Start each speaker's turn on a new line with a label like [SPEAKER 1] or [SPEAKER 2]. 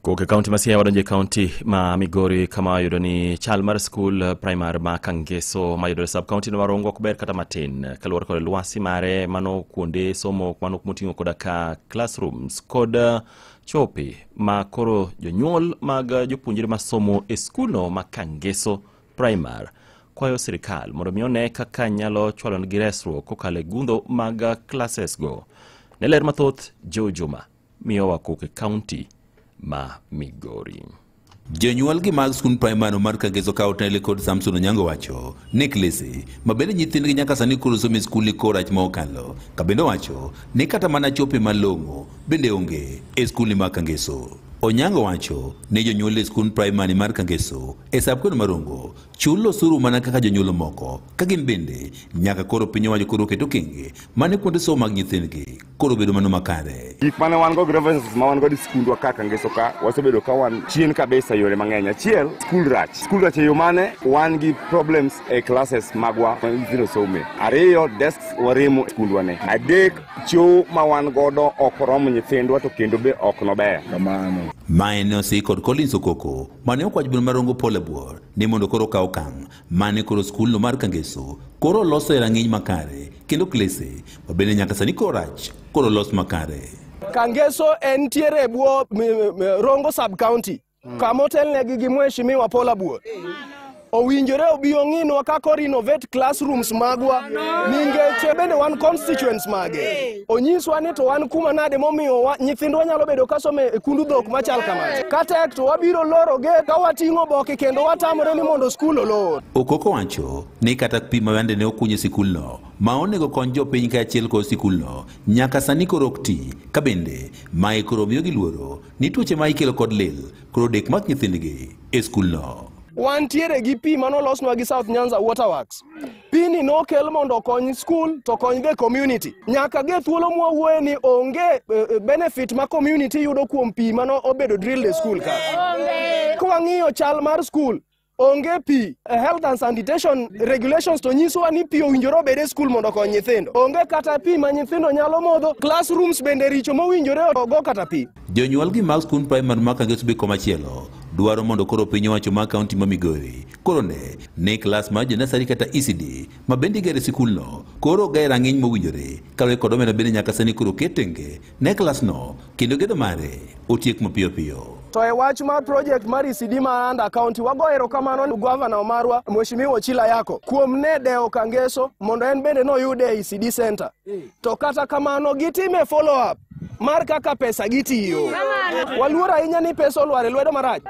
[SPEAKER 1] Kowuok e kaunti ma Siaya wadonjo e kaunti ma Migori kama wayudo ni chal mar skul primary ma Kangeso mayudore sub county no Rongo ok ber kata matin kaluwore kod lwasi mare mano kuonde somo mano moting'o koda ka classrooms kod chope ma koro jonyuol mag jopuonjre masomo e skulno ma Kangeso Primary kwayo sirikal mondo mi one kaka nyalo chwalonegi resruok kokalo e gundho mag classes go. Ne ler mathoth Joe Juma miyowa kowuok e kaunti ma Migori.
[SPEAKER 2] Jonyuol gi mag skund primary mar Kangeso ka otelne kod Samson Onyango wacho ni klese ma bende nyithindgi nyaka sani koro somo e skul ni korach ma okalo ka bende wacho ni kata mana chope malong'o bende onge e skul ni mar Kangeso. Onyango wacho ni jonyuol e skund primary mar Kangeso e sub-county mar Rongo chulo osuru mana kaka jonyuol moko ka gin bende nyaka koro piny owacho koro ket okenge mane kuonde somo mag nyithindgi koro bedo mano makare.
[SPEAKER 3] Gik mane wan go grievances ma wan godo e skundwa ka Kangeso ka wasebedo ka wan chien kabisa e yore mang'eny. Achiel, skul rach. Skul rach e yo mane? Wan gi problems e classes magwa ma nyithindo some. Ariyo, desks waremo e skundwa ne. Adek, choo ma wan godo ok oromo nyithindwa to kendo be ok nober.
[SPEAKER 2] Kamano. Mae ne osi kod Collins Okoko mane okwach bura mar Rongo Paul Abuor ni mondo koro okaw okang' mane koro skulno mar Kangeso koro loso e rang'iny makare kendo klese ma bende nyaka sani koro rach koro los makare.
[SPEAKER 4] Kangeso entiere e bwo Rongo sub county kama otelnegi gi Mheshimiwa Paul Abuor. Owinjore obi ong'inwa kaka o renovate classrooms magwa nikech bende wan constituents mage. Onyiswa ni to wan kuma nade momiyo nyithindwa nyalo bedo kasomo e kundu dhok machal kamacha. Katek to wabiro loro gate ka wating'o oboke kendo watamore ni mondo skul olor.
[SPEAKER 2] Okoko wacho ni kata pi ma yande ne okuny e sikulno ma onego kony jopiny kaachiel kod sikulno nyaka sani koro ok ti ka bende mae koro miyogi luoro ni tuoche ma ikelo kod lil koro dek mak nyithindgi e skulno.
[SPEAKER 4] Wantiere gi pi manolosnwa gi South Nyanza Waterworks. Pi ni nokel mondo okony school to okony the community. Nyaka ge thuolo mwawuoye ni onge benefit ma community yudo kuom pi mano obedo drilled e school ka. Kwang'iyo chal mar school, onge pi. Health and sanitation regulations to nyisowa ni pi owinjore obed e school mondo okony nyithindo. Onge kata pi ma nyithindo nyalo modho. Classrooms bende richo mowinjore ogo kata pi.
[SPEAKER 2] Jonyuol gi mag skund primary ma Kangeso be komachielo dwaro mondo koro piny owacho mar kaunti ma Migori koro ne ni klas mar jo-nursery kata ECD ma bende igero e sikulno koro oger rang'iny mowinjore kaluwore kod omenda bende nyaka sani koro ket tenge ne klasno kendo gedo mare otiek mapiyo piyo.
[SPEAKER 4] To e wach mar project mar ECD ma under county wago erokamano ne governor marwa Mheshimiwa Ochila Yako kuom ne dewo Kangeso mondo en bende noyude e ECD center. To kata kamano gitime follow up mar kaka pesa gitiyo. Waluor ahinya ni pesa olwar e lwedo marach.